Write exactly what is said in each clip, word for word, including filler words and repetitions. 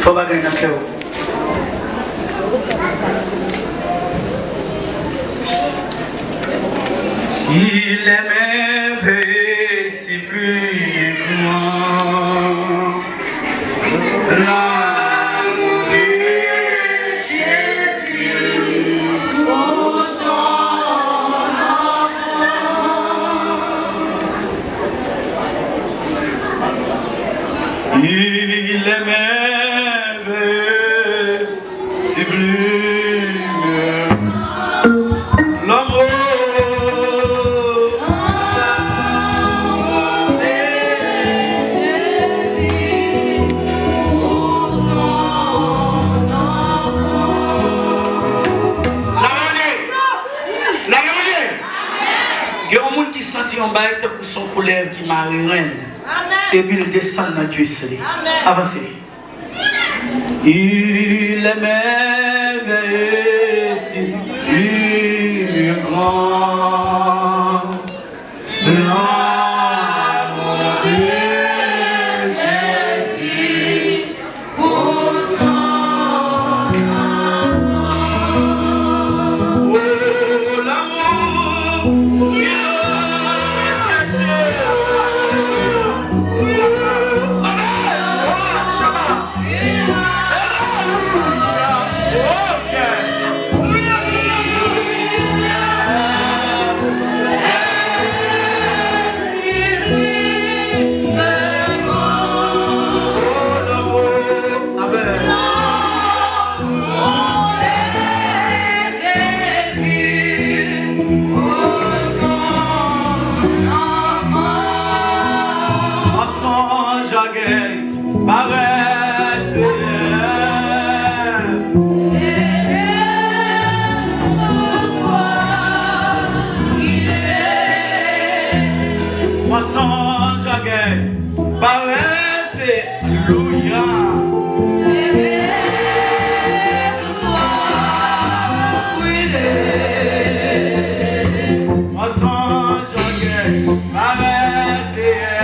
Fò bagay nan kè w. Il est merveilleux, si plus grand, l'amour de Jésus pour son enfant. Il est merveilleux, sublime, l'amour de Jésus pour son enfant. Lave men w. Lave men w. Gen yon moun ki santi yon bagay tankou se yon koulèv ki mare ren l, epi l desann nan kwis li. Avanse. Il est merveilleux, si plus grand, l'amour de Jésus pour son enfant. Oh, l'amour qu'il a cherché. Amen. Oh, Shabbat. Alelouya. Oh, yes. Oh, l'amour. Amen. Mwen sonje agèy parèy Seyè. Mwen sonje agèy parèy Seyè. Alelouya. Mwen sonje agèy parèy Seyè.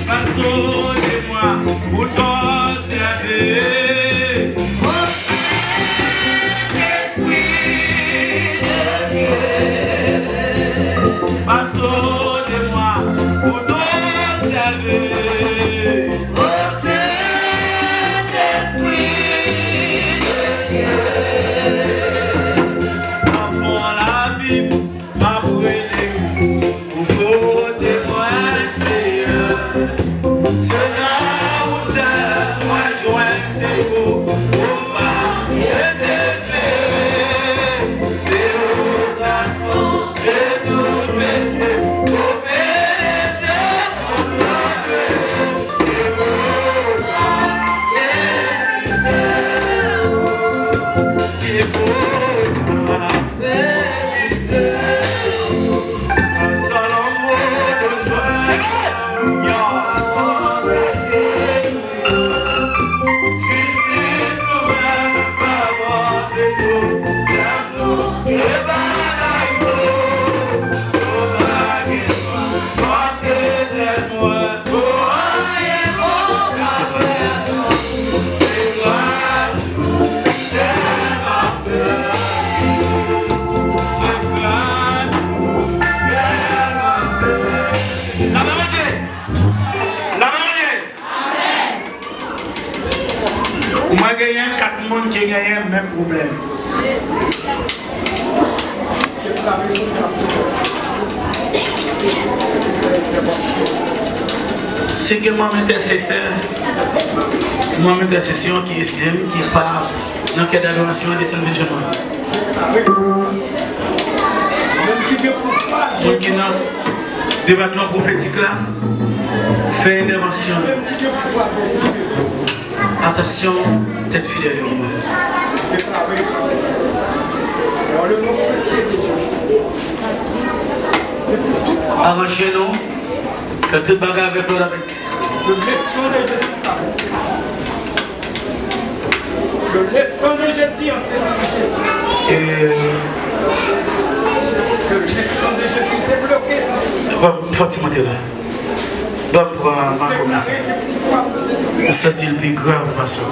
Paso de mwa pou ton sèvis. Paso de mwa pou ton sèvis. Anfan lavi m ap rele ou pou pote mwen, Seyè. Se nan ou sèl mwen jwenn sekou, ou pa dezespere. Se ou gason de tout peche, ou benediksyon pou sove. Se ou pa dezespere. Se ou pa Lave men w. Lave men w. Mwen genyen kat moun ki genyen menm pwoblèm. Si gen manm entèsesè, manm entèsesyon ki, eskize m, ki pa nan kè dadorasyon an, desann vin jwenn mwen. Moun ki nan depatman pwofetik la, fè entèvansyon. Atansyon, tèt fidèl yo. Aranje nou, fè tout bagay avèk lòd, avèk disiplin. Le sang de Jésus en sécurité. E Ban m fè ti monte la. Ban m pran Marco Messi. M santi l pi grav pase w.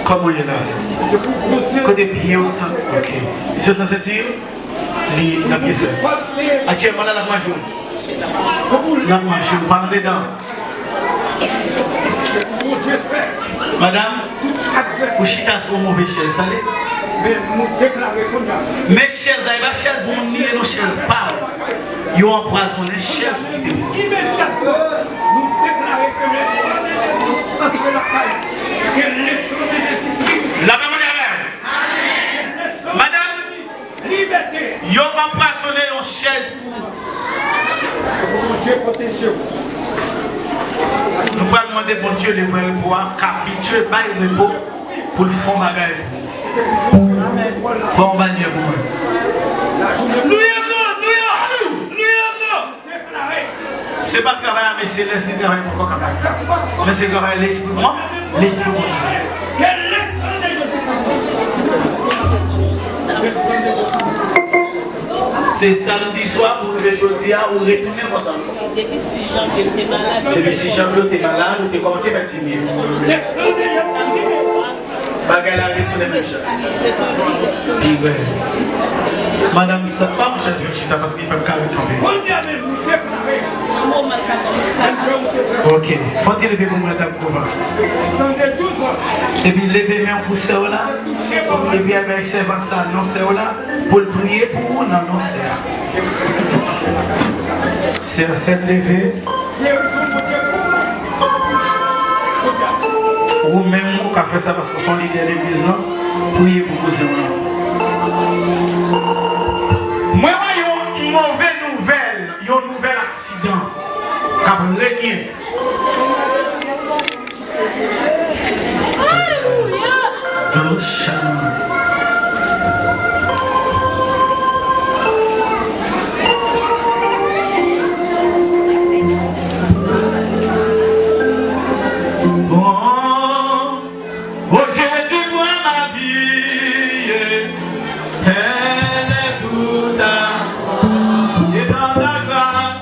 Kòman w ye la? Kote pye w san? Ok. Li sot nan senti w? Li nan pye sa. Aktyèlman la, l ap mache w. L ap mache w. Pa andedan. Madanm, ou chita sou yon move chèz, tande. Men chèz la, e pa chèz moun li ye, non, chèz pa w. Yo anpwazonnen chèz ou kite pou. Lapè Bondye avè w. Madanm, yo anpwazonnen yon chèz pou ou. Nou pral mande Bondye, le vrai repos a, k abitye bay repo, pou l fè yon bagay pou ou. Pran yon banyè pou mwen. Nou ye blan, nou ye blan, nou ye blan. Se pa travay a men selès ni travay mwen kò kapab. Men se travay lespri mwen, lespri Bondye. Se samdi swa pou rive jodi a, ou retounen konsa ankò. Depi sis janvye, ou te malad. Depi sis janvye, ou te malad, ou te kòmanse fè ti byen. Bagay la retounen menm jan. Pi bèl. Madanm sa, pa yon chèz pou chita, paske pèp ka ret kanpe. Ok. Fò ti leve pou mwen, dam Kova. Epi leve men w pou sè w la. Epi al bay sèvant sa non sè w la, pou l priye pou ou nan non sè a. Sè Sèn leve. Ou menm ou ka fè sa paske w se yon lidè legliz lan. Priye pou kouzen w lan. Mwen wè yon move nouvèl, yon nouvèl aksidan k ap renye. Alelouya! Bon, oh Jésus, prends ma vie, elle est toute à toi, et dans ta grâce.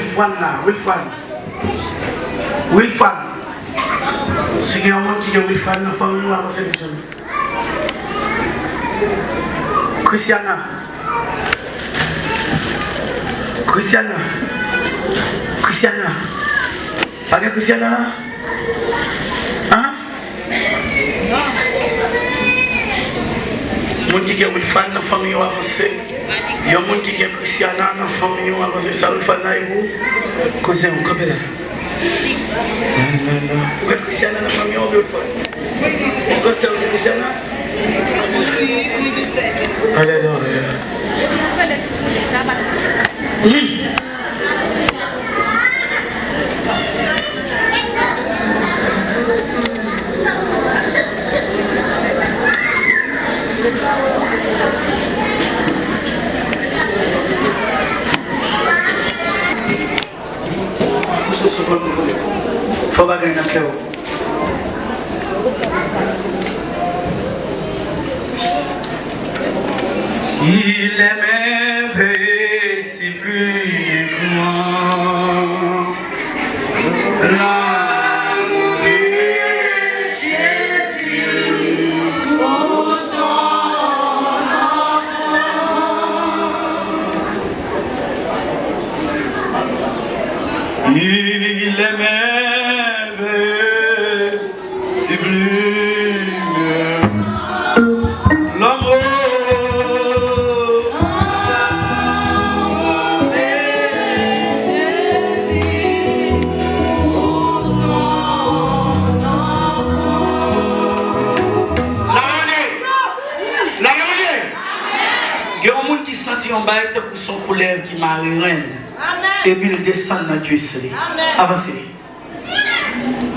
Wilfran la, Wilfran. Wilfran. Si gen yon moun ki gen Wilfran nan fanmi w, avanse devan. Christiana. Christiana. Christiana. Pa gen Christiana la? An? Moun ki gen Wilfran nan fanmi yo avanse. Yon moun ki gen Christiana nan fanmi yo avanse. Sa Wilfran la e pou kouzen w, kanpe la. Ou gen Christiana nan fanmi yo, Wilfran? Ou gen sè w gen Christiana? Alelouya. Hmm. Fò bagay nan kè w. Il est merveilleux, si plus grand. L'amour de Jésus pour son enfant. Il est merveilleux, sublime l'amour. Lave manje! Lave manje! Gen yon moun ki santi yon bagay tankou se yon koulèv ki mare ren l, epi l desann nan kwis li. Avanse.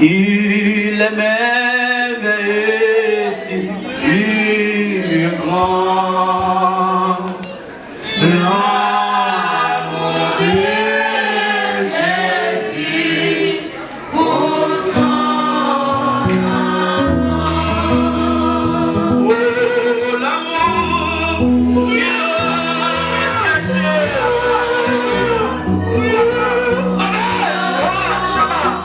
Il est merveilleux, si plus grand l'amour de Jésus pour son enfant. Oh, l'amour qu'il a cherché. Amen. Oh, Shabbat.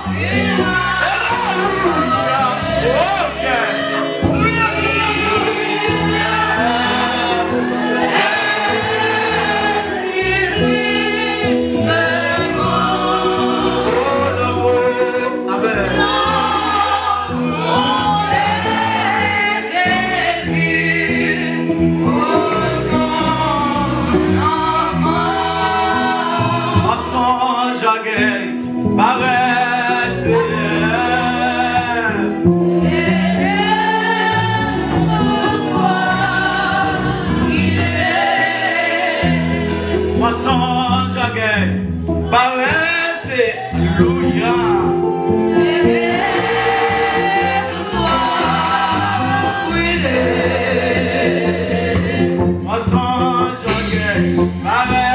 Masanj agèy parèse. Masanj agèy parèse. Alelouya. Masanj agèy parèse.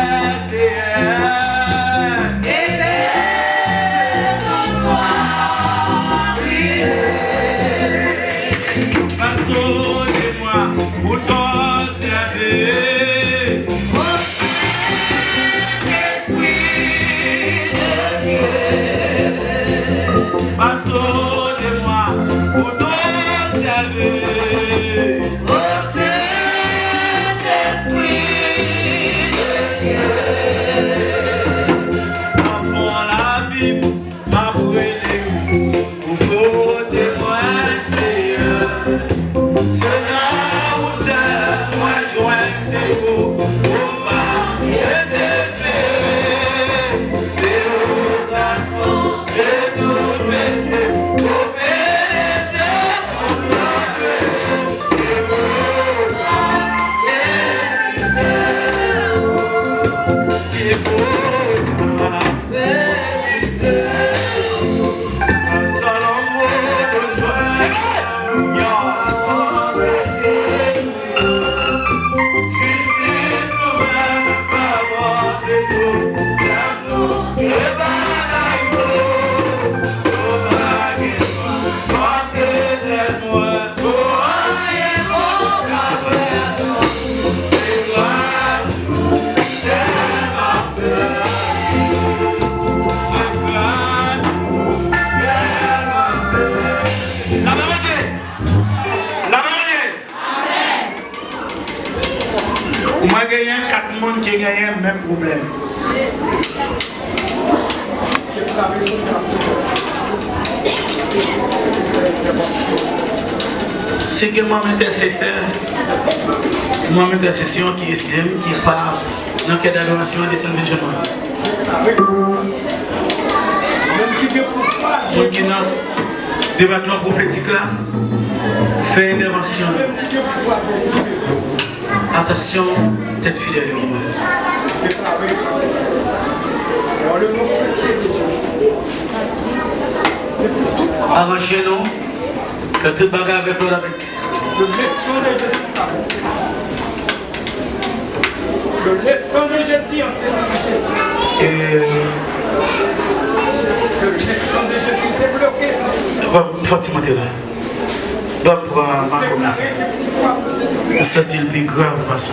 Façonnez-moi pour ton service. Ô Saint-Esprit de Dieu. Mwen genyen kat moun ki genyen menm pwoblèm. Si gen manm entèsesè, manm entèsesyon ki, eskize m, ki pa nan kè dadorasyon an, desann vin jwenn mwen. Moun ki nan depatman pwofetik la, fè entèvansyon. Atansyon, tèt fidèl yo. Aranje nou. Fè tout bagay avèk lòd, avèk disiplin. Le sang de Jésus enseigne. Et que le sang de Jésus débloque. Fò, fò ti monte la. Ban m pran makomè sa. M santi l pi grav pase.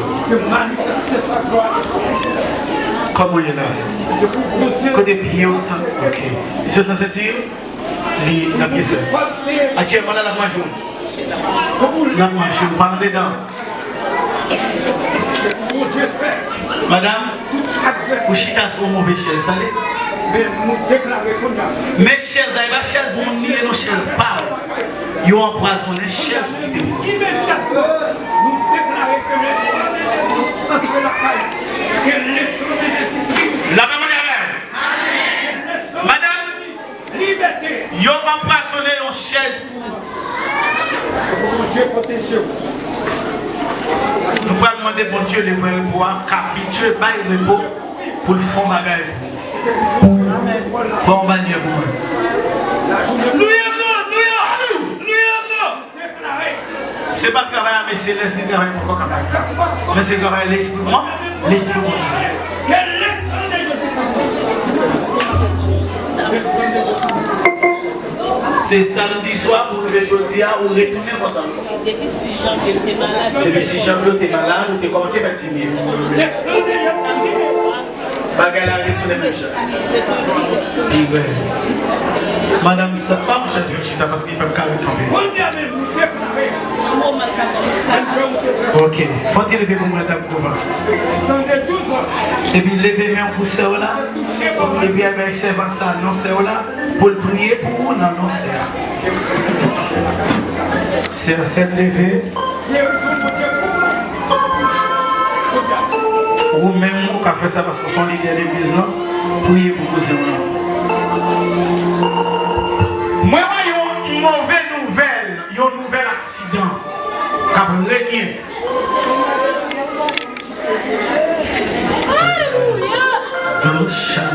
Kòman w ye la? Kote pye w san? Ok. Li sot nan senti w? Li nan pye sa. Aktyèlman la, l ap mache w. L ap mache w, pa andedan. Madanm, ou chita sou yon move chèz, tande? Men chèz la, e pa chèz moun li ye, non, chèz pa l. Yo anpwazonnen chèz ou kite pou. L ap manje avè w. Madanm, yo anpwazonnen yon chèz pou ou. Nou pral mande Bondye, le vrè repo a, k abitye bay repo, pou l fè yon bagay pou ou. Pran yon banyè pou mwen. Nou ye blan, nou ye blan, nou ye blan. Se pa travay ame selès ni travay mwen poko kapab fè. Men se travay lespri mwen, lespri Bondye. Se samdi swa pou rive jodi a, ou retounen konsa ankò. Depi sis janvye, ou te malad. Depi sis janvye, ou te malad, ou te kòmanse fè ti vye. Bagay la retounen menm jan. Pi bèl. Madanm sa, pa yon chèz pou chita paske li p ap ka ret kanpe. Ok. Fò ti leve pou mwen, madanm Kouvan. Epi leve men w pou sè w la. Epi al bay sèvant sa non sè w la pou l priye pou ou nan non sè a. Sè Sèn leve. Ou menm ou ka fè sa paske w se yon lidè legliz lan, priye pou kouzen w lan. Mwen wè yon move nouvèl, yon nouvèl aksidan k ap renye. Alelouya! Glosha.